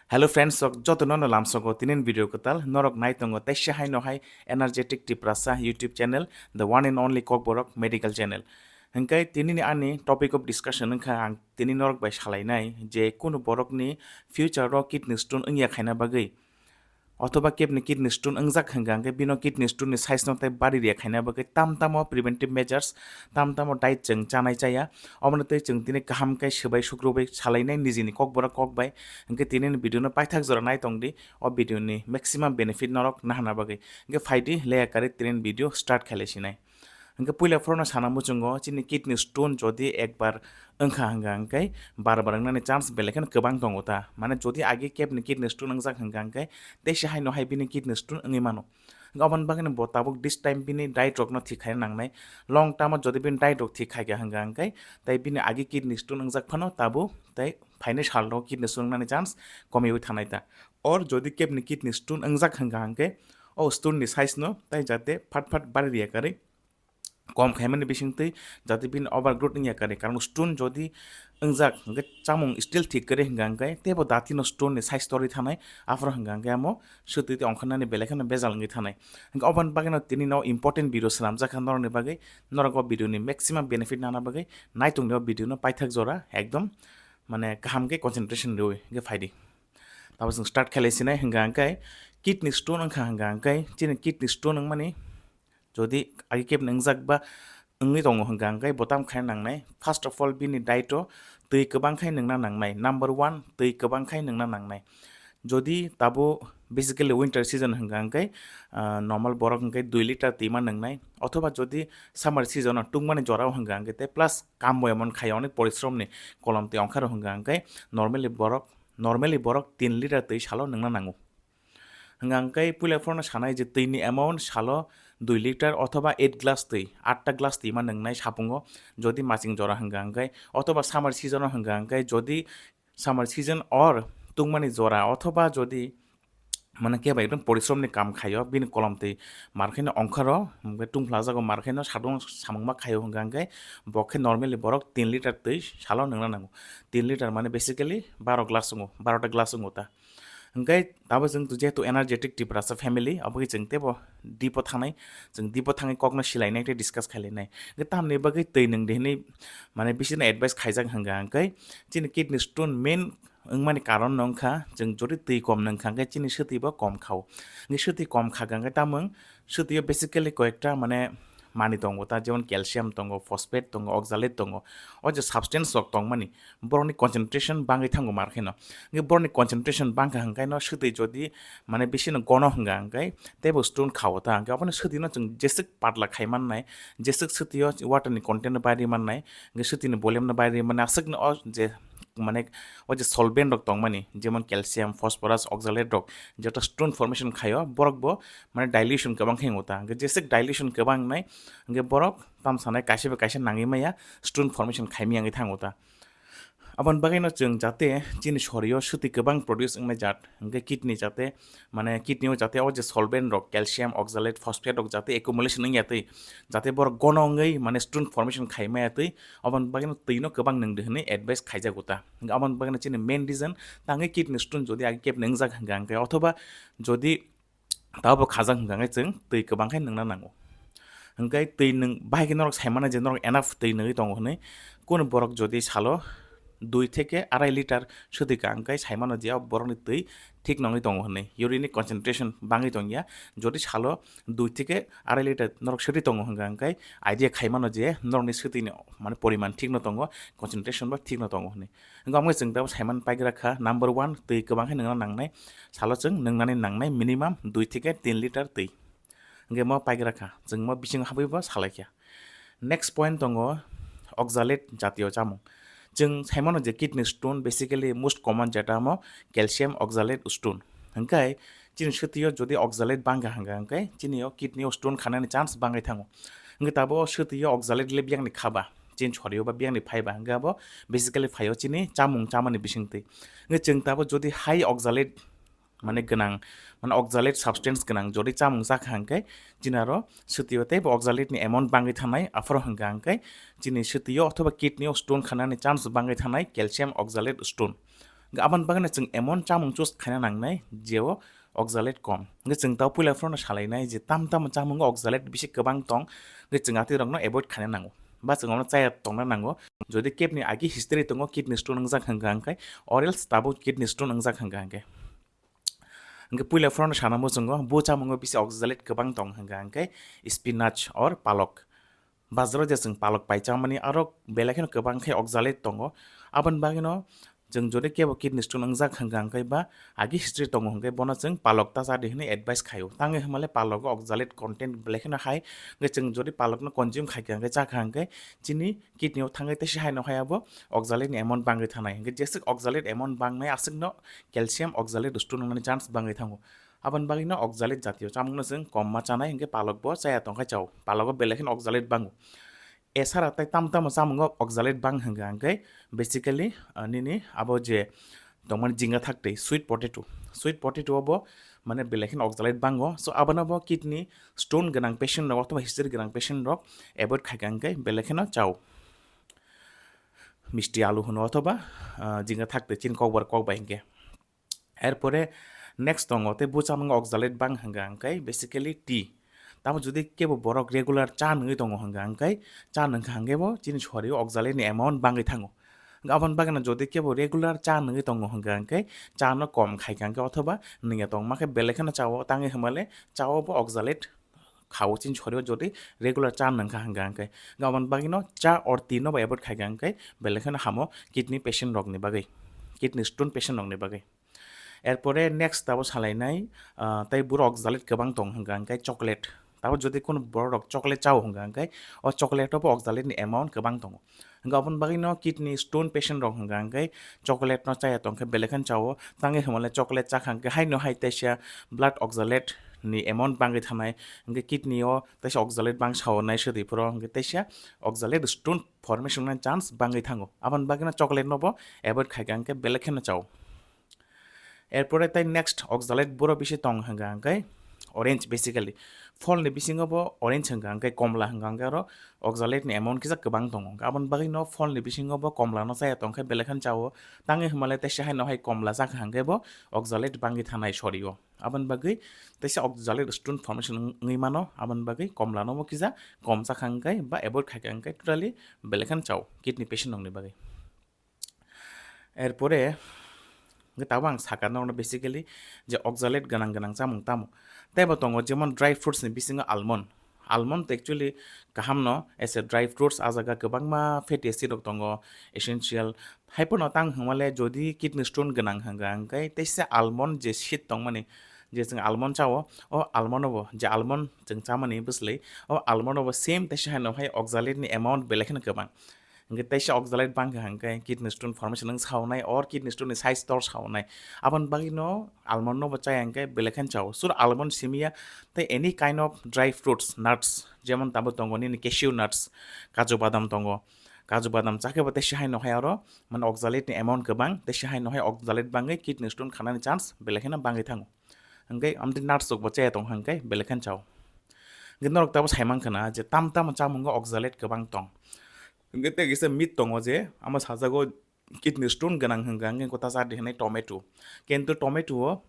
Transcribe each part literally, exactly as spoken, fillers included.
Hello friends, sok joto no no lamsogo tinin video kwtal norok nai tongo teisa hai no hai Energetic Tiprasa YouTube channel, the one and only Kokborok Medical Channel. Hingkai tinini ani topic of discussion wngkha ang tini norok bai salainai je kunu borokni future o kidney stone wngya khaina bagwi, othoba kebni kidney stone wngjak hingka hingke bino kidney stone ni size no tei bari riya khaina bagwi tam tamo preventive measures, tam tamo diet chwng chanai chaya. Omono tei chwng tini kaham khe swbai sukrubwi salainai nijini kokborok kok bai. Hingke tinini video no paithak jora nai tongdi, o video ni maximum benefit norok nahana bagwi. Hingke phaidi leya kari tinini video start khailai sinai. Hingke puila phorono sana muchungo chini kidney stone jodi ekbar wngkha hingka hingke bar bar wngnani chance belai kheno kwbang tongo ta. Mane jodi agi kebni kidney stone wngjak hingka hingke teisa hai no hai bini kidney stone wngwi mano. Hingke oboni bagwino bo tabuk this time bini diet rokno thik khaina nangnai. Long term o jodi bini diet rok thik khaikha hingka hingke tei bini agi kidney stone wngjak phano tabuk tei phainai salno kidney stone wngnani chance komiwi thanai ta. Or jodi kebni kidney stone wngjak hingka hingke o stone ni size no tei jate phat phat bari riya kari kom khaimani bisingtwi jate bini overgrowth wngya kari, karon stone jodi wngjak hingke chamung still thik kari hingka hingke teibo datino stone ni size torwi thanai, aphuru hingka hingke amo swtwi tei ongkharnani belai kheno bejal wngwi thanai. Hingke oboni bagwino tini no important video swnamjak kha norokni bagwi, norok o video ni maximum benefit nana bagwi naitung ni o video no paithak jora ekdom mane kaham khe concentration riwi hingke phaidi. Tabo chwng start khailai sinai hingka hingke kidney stone wngkha hingka hingke chini kidney stone wngmani jodi agi kebni wngjak ba wngwi tongo hingka hingke bo tam khaina nangnai. First of all bini diet o twi kwbang khai nwngna nangnai. Number one, twi kwbang khai nwngna nangnai. Jodi tabo basically winter season hingka hingke, ah, normal borok hingke dui liter twi ma nwngnai, othoba jodi summer season o tungmani jorao hingka hingke tei plus kam bo emon khai onek porishrom ni kolom twi ongkharo hingka hingke normally borok, normally borok tin liter twi salo nwngna nango. Hingka hingke puila phorono sanai je twi ni amount salo dui liter othoba eight glass twi, atta glass twi ma nwngnai sapungo, jodi maching jora hingka hingke, othoba summer season o hingka hingke jodi summer season or tungmani jora othoba jodi mane kebo ekdom porishrom ni kam khaio, bini kolom twi mar khe no ongkharo, hingke tungphlajago mar khe no sadung samung ma khaio hingka hingke bo khe normally borok tin liter twi salo nwngna nango. Tin liter mane basically baro glass wngo, baro ta glass wngo ta. Hingke tabo chwng jehetu Energetic Tiprasa family, abo khe chwng teibo deep o thangnai, chwng deep o thangwi kokno silainai tei discuss khailainai. Hingke tamni bagwi twi nwng di hinwi mane bisino advice khaijak hingka hingke chini kidney stone main wngmani karon no wngkha, chwng jodi twi kom nwngkha hingke chini swtwi bo kom khao. Hingke swtwi kom kha hingke tamung swtwi o basically koyekta mane mani tongo ta, jemon calcium tongo, phosphate tongo, oxalate tongo. O je substance rok tongmani borokni concentration bangwi thango mar kheno. Hingke borokni concentration bangkha hingke no swtwi jodi mane bisino gono hingka hingke teibo stone khao ta. Hingke obono swtwi no chwng jeswk patla khai mannai, jeswk swtwi o water ni content no bari mannai, hingke swtwi ni volume no bari mannai, aswk no o je mane o je solvent rok tongmani, jemon calcium, phosphorus, oxalate rok, jeto stone formation khaio, borok bo mane dilution kwbang khe wngo ta. Hingke jeswk dilution kwbang wngnai, hingke borok tam sanai kaisa bai kaisa nangwi maya, stone formation khaimaya wngwi thango ta. Aboni bagwi no chwng jate chini sorio swtwi kwbang produce wngnai jat, hingke kidney jate, mane kidney o jate o je solvent rok, calcium, oxalate, phosphate rok jate accumulation wngya twi, jate borok gono wngwi mane stone formation khaimaya twi, aboni bagwi no twi no kwbang nwng di hinwi advice khaijago ta. Hingke aboni bagwi no chini main reason tangwi kidney stone jodi agi kebni wngjak hingka hingke othoba jodi tabo khajak hingka hingke chwng twi kwbang khe nwngna nango. Hingke twi nwng bahai khe norok saimano je norok enough twi nwngwi tongo hinwi, kunu borok jodi salo dui theke arai liter swtwi ka hingke saimano je o borokni twi thik nongwi tongo hinwi, urine ni concentration bangwi tongya. Jodi salo dui theke arai liter norok swtwi tongo hingka hingke idea khaimano je norokni swtwini mane poriman thikno tongo, concentration bo thikno tongo hinwi. Hingke omo chwng tabo saiman paigra kha, number one, twi kwbang khe nwngna nangnai, salo chwng nwngnani nangnai minimum dui theke tin liter twi. Hingke mo paigra kha, chwng mo bisingo habwi bo salai kha. Next point tongo oxalate jatiyo chamung. Chwng saimano je kidney stone, basically most common jeta omo calcium oxalate stone. Hingke chini swtwi o jodi oxalate bangkha hingka hingke chini o kidney o stone khanani chance bangwi thango. Hingke tabo o swtwi o oxalate le biyang ni khaba, chini sorio ba biyang ni phaiba hingke abo basically phaio chini chamung chamani bisingtwi. Hingke chwng tabo jodi high oxalate mane gwnang, mane oxalate substance gwnang jodi chamung jakha hingke chini aro swtwi o teibo oxalate ni amount bangwi thanai, aphoro hingka hingke chini swtwi o othoba kidney o stone khanani chance bangwi thanai, calcium oxalate stone. Aboni bagwino chwng emon chamung choose khaina nangnai jeo oxalate kom. Hwnkhe chwng tao puila phano salainai je tam tam chamungo oxalate bisi kwbang tong, hwnkhe chwng atwi rokno avoid khaina nango. Ba chwng ono chaya tongna nango. Jodi kebni agi history tongo kidney stone wngjak hwnkha hwnkhe, or else tabuk kidney stone wngjak hwnkha hwnkhe. Hwnkhe puila phano sana muchungo, bo chamungo bisi oxalate kwbang tong hwnkha hwnkhe spinach or palok. Bazaro je chwng palok pai chamani aro belai kheno kwbang khe oxalate tongo. Aboni bagwino chwng jodi kebo kidney stone wngjak hwnkha hwnkhe ba agi history tongo hwnkhe bono chwng palok ta chadi hwnwi advice khaio. Tangwi hwnmale palogo oxalate content belai kheno high. Hwnkhe chwng jodi palokno consume khaikha hwnkhe chakha hwnkhe chini kidney o thangwi teisa haino haya bo oxalate ni amount bangwi thanai. Hwnkhe jeswk oxalate amount bangnai aswkno calcium oxalate stone wngnani chance bangwi thango. Aboni bagwino oxalate jatiyo chamungno chwng kom ma chanai, hwnkhe palok bo chaya tongkha chao. Palogo belai kheno oxalate bango. Esara tai tam tamo chamungo oxalate bang hwnkha hwnkhe basically, ah, nini abo je tongmani jinga thak tei sweet potato. Sweet potato bo mane belai kheno oxalate bango. So abono bo kidney stone gwnang patient rok othoba history gwnang patient rok avoid khaikha hwnkhe belai kheno chao. Misti alu hwno othoba, ah, jinga thak tei chini kokbar kokbai hwnkhe. Erpore next tongo tei bo chamungo oxalate bang hwnkha hwnkhe basically tea. Tamo jodi kebo borok regular cha nungwi tongo hwnkha hwnkhe cha nungkha hwnkhe bo chini sorio oxalate ni amount bangwi thango. Aboni bagwino jodi kebo regular cha nungwi tongo hwnkha hwnkhe cha no kom khaikha hwnkhe othoba nungya tongma khe belai kheno chao tangwi hwnmale chao bo oxalate khao chini sorio jodi regular cha nungkha hwnkha hwnkhe. Aboni bagwino cha or tea no bo avoid khaikha hwnkhe belai kheno hamo kidney patient rokni bagwi, kidney stone patient rokni bagwi. Erpore next abo salainai, ah, tei borok oxalate kwbang tong hwnkha hwnkhe chocolate. Tabo jodi kono borok rok chocolate chao hwnkha hwnkhe o chocolate o bo oxalate ni amount kwbang tongo. Hwnkhe aboni bagwino kidney stone patient rok hwnkha hwnkhe chocolate no chaya tongkhe belai kheno chao. Tangwi hwnmale chocolate chakha hwnkhe haino hai teisa blood oxalate ni amount bangwi thanai. Hwnkhe kidney o teisa oxalate bang sao nai swtwi phuru hwnkhe teisa oxalate stone formation nani chance bangwi thango. Aboni bagwino chocolate no bo avoid khaikha hwnkhe belai kheno chao. Erpore tai next oxalate boro bisi tong hwnkha hwnkhe orange basically. Pholni bisingo bo orange hwnkha hwnkhe komla hwnkha hwnkhe aro oxalate ni amount kisa kwbang tongo. Aboni bagwino pholni bisingo bo komla no chaya tongkhe belai kheno chao. Tangwi hwnmale teisa haino hai komla chakha hwnkhe bo oxalate bangwi thanai sorio. Aboni bagwi teisa oxalate stone formation wng-, wngwi mano. Aboni bagwi komla no bo kisa kom chakha hwnkhe ba avoid khaikha hwnkhe totally belai kheno chao kidney patient rokni bagwi. Erpore hwnkhe tabuk ang sakha norokno basically je oxalate gwnang gwnang chamung tamo. Teibo tongo jemon dry fruits ni bisingo almond. Almond actually kaham no as a dry fruits, ah jaga kwbangma fatty acid rok tongo, essential. Hai phano tang hwnmale jodi kidney stone gwnang hwnkha hwnkhe teisa almond je seed tongmani, je chwng almond chao, o almond no bo je almond chwng chamani bwsli, o almond no bo same teisa haino hai oxalate ni amount belai kheno kwbang. Hwnkhe teisa oxalate bangkha hwnkhe kidney stone formation wng saonai or kidney stone ni size tor saonai. Aboni bagwino almond no bo chaya hwnkhe belai kheno chao. Sur almond simiya tei any kind of dry fruits, nuts, jemon tabo tongo nini cashew nuts, kaju badam tongo. Kaju badam chakhe bo teisa haino hai aro mane oxalate ni amount kwbang, teisa haino hai oxalate bangwi kidney stone khanani chance belai kheno bangwi thango. Hwnkhe amtwi nuts rok bo chaya tong hwnkhe belai kheno chao. Hwnkhe norok tabo saimankha na je tam tam chamungo oxalate kwbang tong. Hwnkhe tei kisa myth tongo je amo sajago kidney stone gwnang hwnkha hwnkhe kwtal chadi hwnwi tomato. Kintu tomato o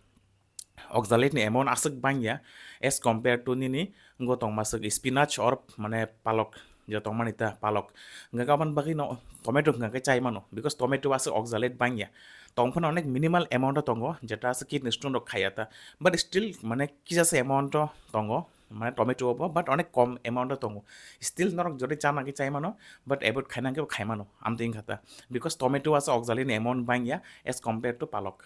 oxalate ni amount aswk bangya as compare to nini wngwi tongma swk spinach or mane palok je tongmani ta palok. Hwnkhe aboni bagwi no tomato hwnkha khe chai mano because tomato aswk oxalate bangya. Tong phano onek minimal amount o tongo jeta aswk kidney stone rok khaya ta, but still mane kisa se amount o tongo. Mane tomato bo, but onek kom amount o tongo. Still norok jodi chana khe chai mano, but avoid khaina khe khai mano, amtwi wngkha ta. Because tomato o aswk oxalate ni amount bangya as compare to palok.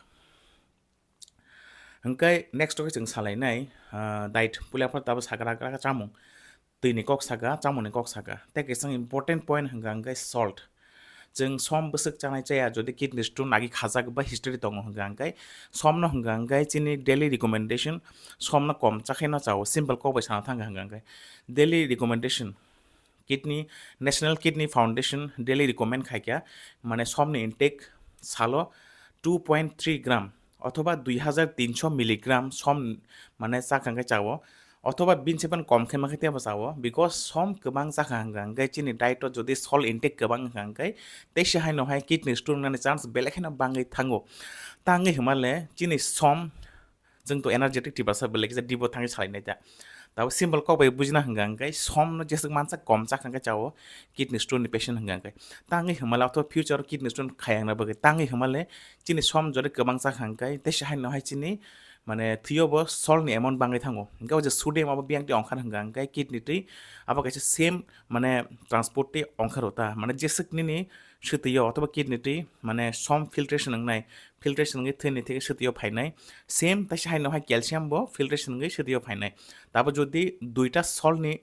Hwnkhe next o khe chwng salainai, ah, diet, puila phano tabo sakra kra chamung. Twi ni kok saka, chamung ni kok saka. Tei kaisa important point hwnkha hwnkhe salt. Chwng som bwswk chanai chaya, jodi kidney stone agi khajak ba history tongo hwnkha hwnkhe, som no hwnkha hwnkhe chini daily recommendation, som no kom chakheno chao, simple kok bai sana thangkha hwnkha hwnkhe. Daily recommendation, kidney, National Kidney Foundation daily recommend khaikha, mane som ni intake salo two point three gram othoba dui hajar tinso milligram som mane chakha hwnkhe chao. Othoba bini se phano kom khe ma khe tebo chao, because som kwbang chakha hwnkha hwnkhe chini diet o jodi salt intake kwbang wngkha hwnkhe teisa haino hai kidney stone wngnani chance belai kheno bangwi thango. Tangwi hwnmale chini som, chwng to energetic tiprasa belai kisa dibo thangwi salainai ta. Tabo simple kok bai bujina hwnkha hwnkhe som no jeswk mansa kom chakha hwnkhe chao kidney stone ni patient hwnkha hwnkhe. Tangwi hwnmale othoba future o kidney stone khayangna bagwi tangwi hwnmale chini som jodi kwbang chakha hwnkhe teisa haino hai chini mane thwio bo salt ni amount bangwi thango. Hwnkhe o je sodium abo biyang twi ongkhar hwnkha hwnkhe kidney twi abo kaisa same mane transport twi ongkhar o ta. Mane jeswk nini swtwio othoba kidney twi mane som filtration wngnai, filtration wngwi thwini theke swtwio phainai. Same teisa haino hai calcium bo filtration wngwi swtwio phainai. Tabo jodi duita salt ni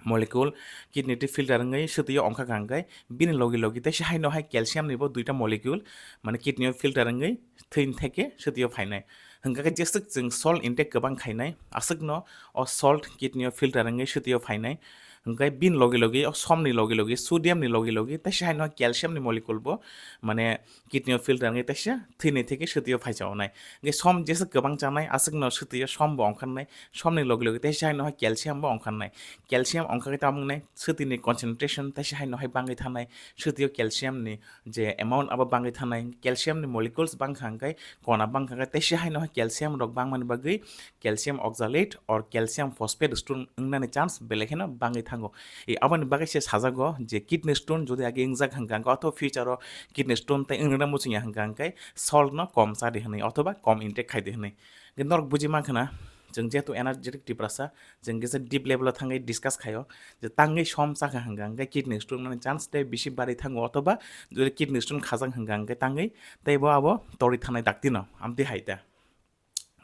molecule kidney twi filter wngwi swtwio ongkha hwnkhe bini logi logi teisa haino hai calcium ni bo duita molecule mane kidney o filter wngwi thwini theke swtwio phainai. Hwnkha khe jeswk chwng salt intake kwbang khainai, aswkno o salt kidney o filter wngwi swtwio phainai. Hwnkhe bini logi logi o som ni logi logi sodium ni logi logi teisa haino calcium ni molecule bo mane kidney o filter wngwi teisa thwini theke swtwio phaicha onai. Hwnkhe som jeswk kwbang chanai aswkno swtwio som bo ongkharnai, som ni logi logi teisa haino hai calcium bo ongkharnai. Calcium ongkha khe tamo wngnai swtwi ni concentration teisa haino hai bangwi thanai, swtwio calcium ni je amount abo bangwi thanai, calcium ni molecules bangkha hwnkhe kona bangkha hwnkhe teisa haino hai calcium rok bangmani bagwi calcium oxalate or calcium phosphate stone wngnani chance belai kheno bangwi thango. E, aboni bagwi se sajago je kidney stone jodi age wngjak hwnkha hwnkhe othoba future o kidney stone tei wngrwna muchungya hwnkha hwnkhe salt no kom cha di hwnwi othoba kom intake khai di hwnwi. Hwnkhe norok buji mankha na, chwng jehetu energetic tiprasa, chwng kisa deep level o thangwi discuss khaio je tangwi som chakha hwnkha hwnkhe kidney stone wngnani chance tei bisi bari thango othoba jodi kidney stone khajak hwnkha hwnkhe tangwi tei bo abo torwi thanai dakti no amtwi hai ta.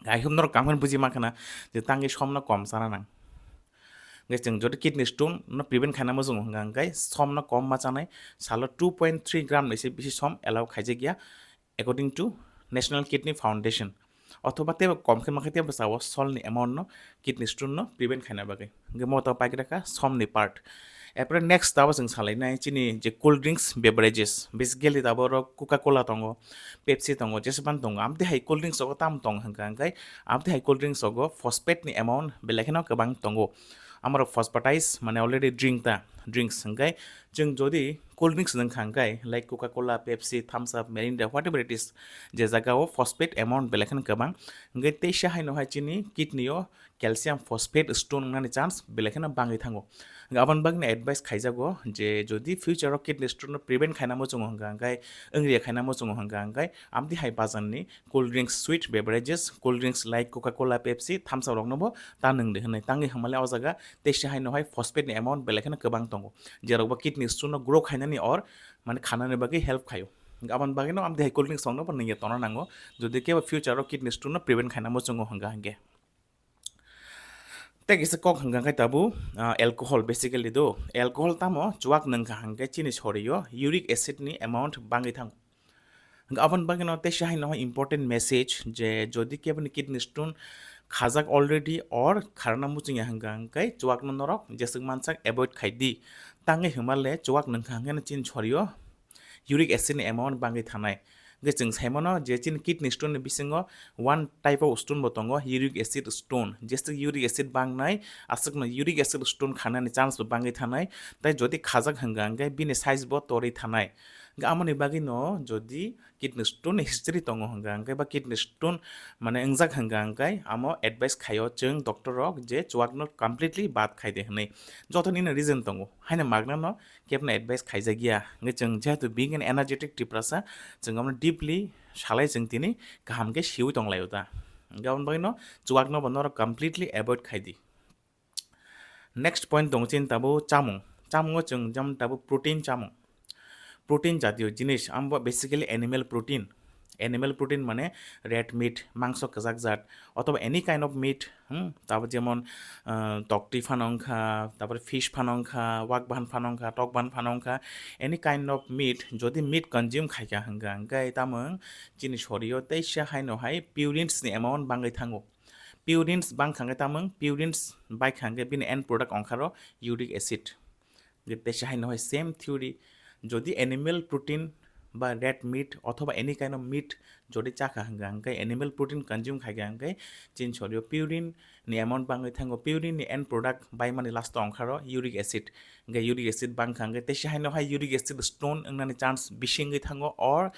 Hai hwn norok kaham khe buji mankha na je tangwi som no kom chana nang. Hwnkhe chwng jodi kidney stone no prevent khaina muchungo hwnkha hwnkhe som no kom ma chanai, salo two point three gram ni se bisi som allow khaijak ya according to National Kidney Foundation. Othoba teibo kom khe ma khe teibo chao salt ni amount no kidney stone no prevent khaina bagwi. Hwnkhe mo to paikra kha som ni part. Apre next abo chwng salainai chini je cold drinks beverages, basically abo oro Coca Cola tongo, Pepsi tongo, jesebani tongo. Amtwi hai cold drinks rogo tamo tong hwnkha hwnkhe amtwi hai cold drinks rogo phosphate ni amount belai kheno kwbang tongo. Amorok phosphatize mane already drink ta, drinks hwnkhe chwng jodi cold drinks nwng kha hwnkhe like Coca Cola, Pepsi, Thums Up, Mirinda, whatever it is, je jaga o phosphate amount belai kheno kwbang hwnkhe teisa haino hai chini kidney o calcium phosphate stone wngnani chance belai kheno bangwi thango. Hwnkhe aboni bagwino advice khaijago je jodi future o kidney stone no prevent khaina muchungo hwnkha hwnkhe, wngriya khaina muchungo hwnkha hwnkhe, amtwi hai bazar ni cold drinks, sweet beverages, cold drinks like Coca Cola, Pepsi, Thums Up rokno bo ta nwng di hwnwi tangwi hwnmale o jaga teisa haino hai phosphate ni amount belai kheno kwbang tongo, jerok bo kidney stone no grow khainani or mane khanani bagwi help khaio. Hwnkhe aboni bagwino amtwi hai cold drinks rokno bo nwngya tongna nango, jodi kebo future o kidney stone no prevent khaina muchungo hwnkha hwnkhe. Tei kisa kok hwnkha khe tabuk, ah, alcohol basically do. Alcohol tamo chuwak nwngkha hwnkhe chini sorio uric acid ni amount bangwi thango. Hwnkhe aboni bagwino teisa haino important message je jodi keboni kidney stone khajak already or kharna muchungya hwnkha hwnkhe chuwakno norok jeswk mansak avoid khai di. Tangwi hwnmale chuwak nwngkha hwnkhe chini sorio uric acid ni amount bangwi thanai. Hwnkhe chwng saimano je chini kidney stone ni bisingo one type of stone bo tongo, uric acid stone. Jeswk uric acid bangnai, aswkno uric acid stone khanani chance bo bangwi thanai. Tai jodi khajak hwnkha hwnkhe bini size bo torwi thanai. Hwnkhe amoni bagwino jodi kidney stone ni history tongo hwnkha hwnkhe ba kidney stone mane wngjak hwnkha hwnkhe amo advice khaio chwng doctor rok je chuwakno completely bad khai de hwnwi. Joto nini reason tongo. Haino magnano kebno advice khaijakya. Hwnkhe chwng jehetu being an energetic Tiprasa, chwng omono deeply salai chwng tini kaham khe siwi tonglaio ta. Hwnkhe aboni bagwino chuwakno bo norok completely avoid khai di. Next point tongo chini tabuk chamung. Chamungo chwng jemon tabuk protein chamung. Protein jatiyo jinis, amo basically animal protein. Animal protein mane red meat, mangso kwchak jat, othoba any kind of meat, hmm, tabuk jemon, ah, toktwi phano wngkha, tabuk fish phano wngkha, wak bahan phano wngkha, tok bahan phano wngkha, any kind of meat, jodi meat consume khaikha hwnkha, hwnkhe tamo chini sorio teisa haino hai purines ni amount bangwi thango. Purines bangkha hwnkhe tamo purines baikha hwnkhe bini end product ongkharo uric acid. Hwnkhe teisa haino hai same theory, jodi animal protein ba red meat othoba any kind of meat jodi chakha hwnkha hwnkhe, animal protein consume khaikha hwnkhe, chini sorio purine ni amount bangwi thango, purine ni end product baimani last o ongkharo uric acid. Hwnkhe uric acid bangkha hwnkhe teisa haino hai uric acid stone wngnani chance bisi wngwi thango, or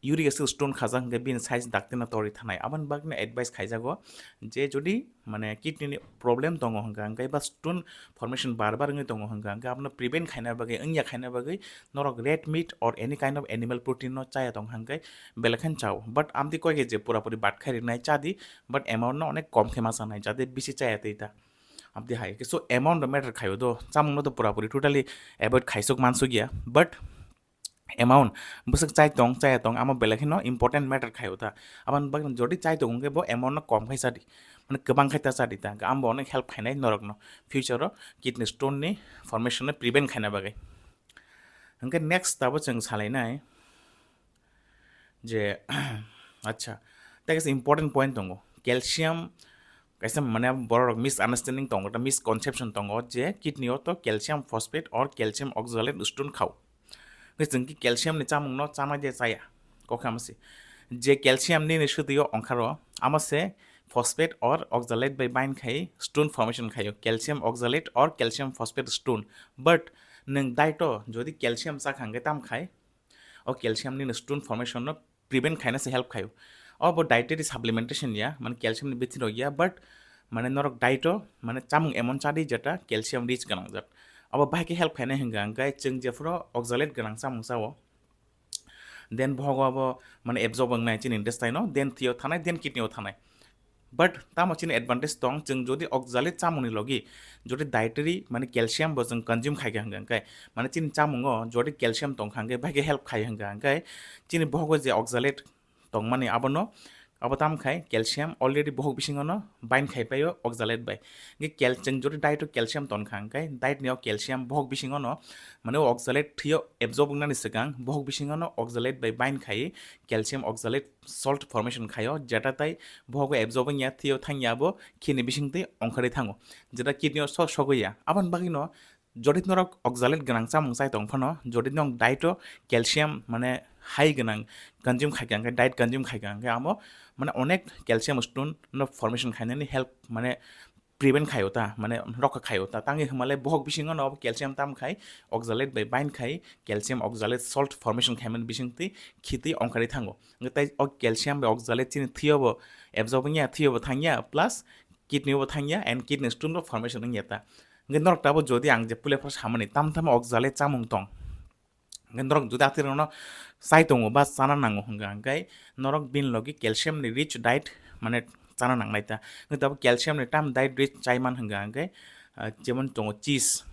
uric acid stone khajak hwnkhe bini size dakti no torwi thanai. Aboni bagwi no advice khaijago je jodi mane kidney ni problem tongo hwnkha hwnkhe ba stone formation bar bar wngwi tongo hwnkha hwnkhe abono prevent khaina bagwi, wngya khaina bagwi norok red meat or any kind of animal protein no chaya tong hwnkhe belai kheno chao. But amtwi koi khe je pura puri bad khai rinai chadi, but amount no onek kom khe ma chanai, jate bisi chaya twi ta. Amtwi hai khe so amount do matter khaio do, chamung no do pura puri totally avoid khaisuk mansuk ya, but amount bwswk chai tong chaya tong amo belai kheno important matter khaio ta. Aboni bagwi jodi chai tong hwnkhe bo amount no kom khai chadi, mane kwbang khai ta chadi ta, amo onek help khainai norok no future o kidney stone ni formation no prevent khaina bagwi. Hwnkhe next tabuk chwng salainai je, acha, tei kaisa important point tongo, calcium. Kaisa mane borok misunderstanding tongo, ta misconception tongo je kidney o to calcium phosphate or calcium oxalate stone khao. Hwnkhe chwng ki calcium ni chamung no chanai de chaya, kokhe amo se je calcium nini swtwi o ongkharo, amo se phosphate or oxalate bai bind khai stone formation khaio, calcium oxalate or calcium phosphate stone. But nwng diet o jodi calcium chakha hwnkhe tam khai, o calcium nini stone formation no prevent khaina se help khaio. Obo dietary supplementation ya, mane calcium ni bithi rok ya, but mane norok diet o mane chamung emon chadi jeta calcium rich gwnang jat. Obo bahai khe help khainai hwnkha hwnkhe chwng jephuru oxalate gwnang chamung chao, then bohogo abo mane absorb wngnai chini intestine o, then thwi o thanai, then kidney o thanai. But tamo chini advantage tong, chwng jodi oxalate chamungni logi jodi dietary mane calcium bo chwng consume khaikha hwnkha hwnkhe, mane chini chamungo jodi calcium tongkha hwnkhe bahai help khai hwnkha hwnkhe chini bohogo je oxalate tongmani abono, abo tam khai calcium already bohok bisingo no bind khai paio oxalate bai. Hwnkhe cal-, chwng jodi diet o calcium tongkha hwnkhe diet ni o calcium bohok bisingo no mane o oxalate thwi o absorb wngnani swkang bohok bisingo no oxalate bai bind khai calcium oxalate salt formation khaio, jeta tai bohogo absorb wngya, thwi o thangya, abo khini bisingtwi ongkhorwi thango, jeta kidney o sok sogwi ya. Aboni bagwi no jodi norok oxalate gwnang chamung chai tong phano, jodi norok diet o calcium mane high gwnang consume khaikha hwnkhe, diet consume khaikha hwnkhe amo mane onek calcium stone no formation khainani help mane prevent khaio ta, mane rokha khaio ta. Tangwi hwnmale bohok bisingo no calcium tam khai oxalate bai bind khai calcium oxalate salt formation khaimani bisingtwi khitwi ongkhorwi thango. Hwnkhe tai o calcium bai oxalate chini thwi o bo absorb wngya, thwi o bo thangya, plus kidney o bo thangya and kidney stone bo formation wngya ta. Hwnkhe norok tabuk jodi ang je puila phano samani tam tam oxalate chamung tong, hwnkhe norok jodi atwirokno chai tongo ba chana nango hwnkha hwnkhe norok bini logi calcium ni rich diet mane chana nangnai ta. Hwnkhe tabuk calcium ni tam diet rich chai man hwnkha hwnkhe, ah, jemon tongo cheese,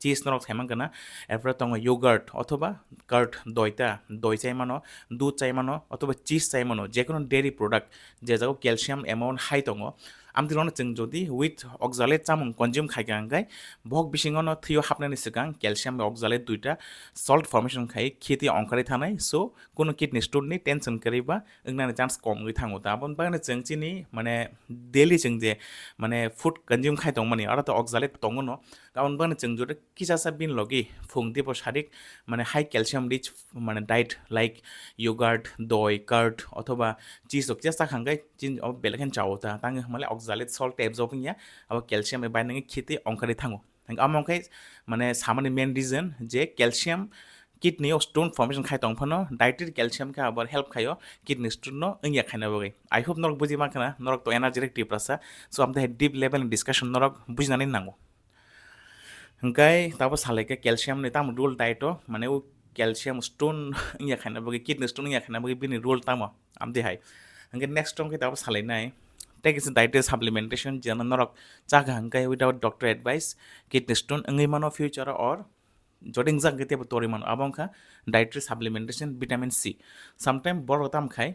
cheese norok sai mankha na, erpore tongo yogurt othoba curd, doi ta, doi chai mano, dudh chai mano othoba cheese chai mano, jekono dairy product je jago calcium amount high tongo. Amtwi rokno chwng jodi with oxalate chamung consume khaikha hwnkhe bohok bisingo no thwi o hapnani swkang calcium bai oxalate duita salt formation khai khiti ongkhorwi thanai, so kuno kidney stone ni tension kwrwi ba wngnani chance kom wngwi thango ta. Aboni bagwi chwng chini mane daily chwng je mane food consume khai tongmani aro to oxalate tongo no, aboni bagwi chwng jodi kisa sa bini logi phung tipo sadik mane high calcium rich mane diet like yogurt, doi, curd othoba cheese rok chesta kha hwnkhe chini o belai kheno chao ta, tangwi hwnmale oxalate salt tei absorb wngya, abo calcium bai bind wngwi khiti ongkhorwi thango. Hwnkhe amo wngkhe mane samani main reason je calcium kidney o stone formation khai tong phano dietary calcium khe abo help khaio kidney stone no wngya khaina bagwi. I hope norok buji mankha na, norok to energetic Tiprasa, so amtwi hai deep level ni discussion norok bujinani nango. Hwnkhe tabo salai khe calcium ni tamo role diet o, mane o calcium stone wngya khaina bagwi, kidney stone wngya khaina bagwi bini role tamo, amtwi hai. Hwnkhe next wngkhe tabo salainai tei kisa dietary supplementation, jeno norok chakha hwnkhe without doctor advice kidney stone wngwi mano future o, or jodi wngjak hwnkhe teibo torwi mano, abo wngkha dietary supplementation vitamin C. Sometime borok tamo khai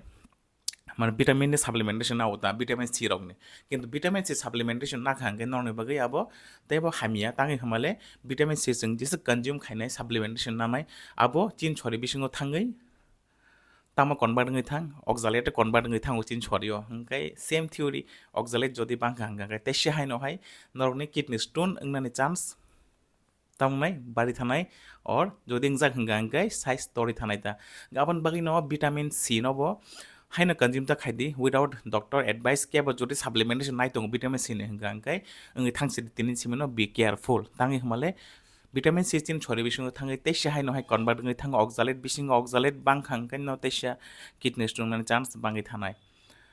mane vitamin ni supplementation nao ta, vitamin C rokni. Kintu vitamin C supplementation nakha hwnkhe norokni bagwi abo teibo hamya, tangwi hwnmale vitamin C chwng jesa consume khainai supplementation nanai, abo chini sori bisingo thangwi tamo convert wngwi thang, oxalate convert wngwi thango chini sori o. Hwnkhe same theory, oxalate jodi bangkha hwnkha hwnkhe teisa haino hai norokni kidney stone wngnani chance Tamnai bari thanai, or jodi wngjak hwnkha hwnkhe size tori thanai ta. Aboni bagwi no vitamin C no bo haino consume ta khaidi without doctor advice, kebo jodi supplementation nai tongo vitamin C ni hwnkha hwnkhe wngwi thangsi tini simi no be careful. Tangwi hwnmale vitamin C chin chori bisingo thangwi teisa haino hai convert wngwi thango oxalate, bisingo oxalate bangkha hwnkhe no teisa kidney stone nani chance bangwi thanai.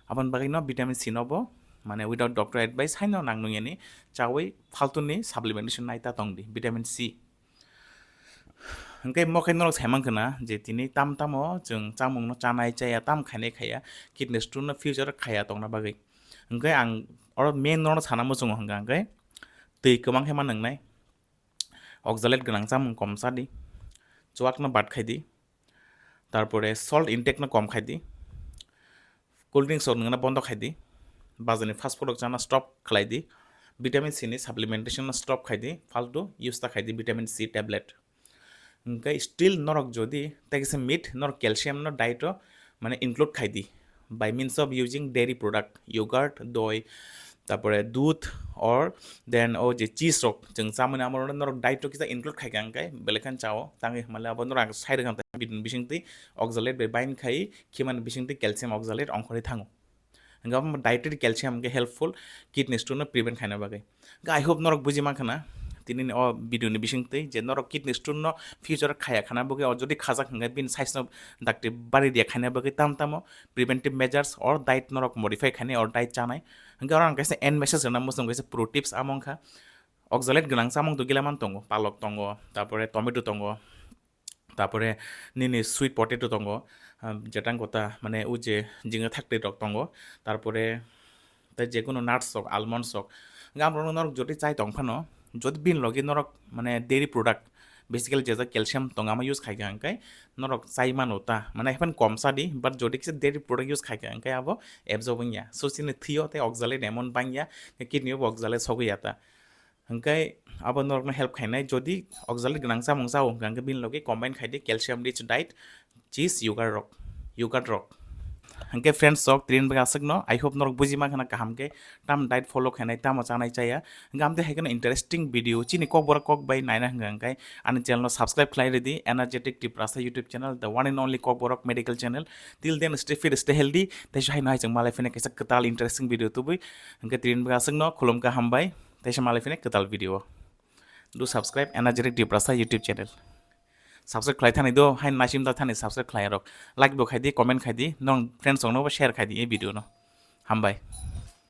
Aboni bagwi no vitamin C no bo mane without doctor advice haino nang nung yani chawi faltuni supplementation nai ta tong di vitamin C. Hwnkhe mo khe norok sai mankha na je tini tam tamo chwng chamung no chanai chaya, tam khainai khaya, kidney stone no future khaya tongna bagwi. Hwnkhe ang oro main norok sana muchungo hwnkha hwnkhe twi kwbang khe ma nwngnai, oxalate gwnang chamung kom cha di, chuak no bad khai di, tarpore salt intake no kom khai di, cold drinks rok nungna bondo khai di, bazar ni fast food rok chana stop khlai di, vitamin C ni supplementation no stop khai di, faltu use ta khai di vitamin C tablet. Hwnkhe still norok jodi tei kisa meat, norok calcium no diet o mane include khai di by means of using dairy product, yogurt, doi, tarpore dudh, or then o je cheese rok chwng chamani amo norok diet o kisa include khai kha hwnkhe belai khan chao, tangwi hwnmale abo norok ang sai rwkha bidin bisingtwi oxalate bai bind khai khimani bisingtwi calcium oxalate ongkhorwi thango. Hwnkhe abo dietary calcium hwnkhe helpful kidney stone no prevent khaina bagwi. Hwnkhe I hope norok buji mankha na tini ni o video ni bisingtwi je norok kidney stone no future khaya khana bagwi, o jodi khajak hwnkhe bini size no dakti bari dia khaina bagwi tam tamo preventive measures or diet norok modify khainai or diet chanai. Hwnkhe oro ang kaisa end message rwna muchung kaisa pro tips amo wngkha oxalate gwnang chamung to gila man tongo, palok tongo, tarpore tomato tongo, tarpore nini sweet potato tongo, ah, jetang kota mane o je jinga thakti rok tongo, tarpore tei je kunu nuts rok, almonds rok, hwnkhe amo norok jodi chai tong phano, jodi bini logi norok mane dairy product, basically je jak calcium tongo amo use khai kha hwnkhe norok chai mano ta, mane haphano kom cha di, but jodi kisa dairy product use khai kha hwnkhe abo absorb wngya, so chini thwi o tei oxalate amount bangya, kidney o bo oxalate sogwi ya ta. Hwnkhe abo norokno help khainai, jodi oxalate gwnang chamung chao hwnkha hwnkhe bini logi combine khai di calcium rich diet, cheese, yogurt rok, yogurt rok. Hwnkhe friends rok, tini bagwi aswkno, I hope norok buji mankha na kaham khe tam diet follow khainai, tamo chanai chaya. Hwnkhe amtwi hai kheno interesting video chini kokborok kok bai naina hwnkha hwnkhe ani channel no subscribe khlai rwdi, Energetic Tiprasa YouTube channel, the one and only Kokborok medical channel. Till then, stay fit, stay healthy. Teisa haino hai chwng malai phina kaisa kwtal interesting video tubui. Hwnkhe tini bagwi aswkno khulumkha, hambai. Teisa malai phina kwtal video. Do subscribe Energetic Tiprasa YouTube channel. Subscribe khlai thani do, hai nasim da thani subscribe khlai rok. Like bo khai di, comment khai di, nong friends rok no bo share khai di ei video no. Hambai.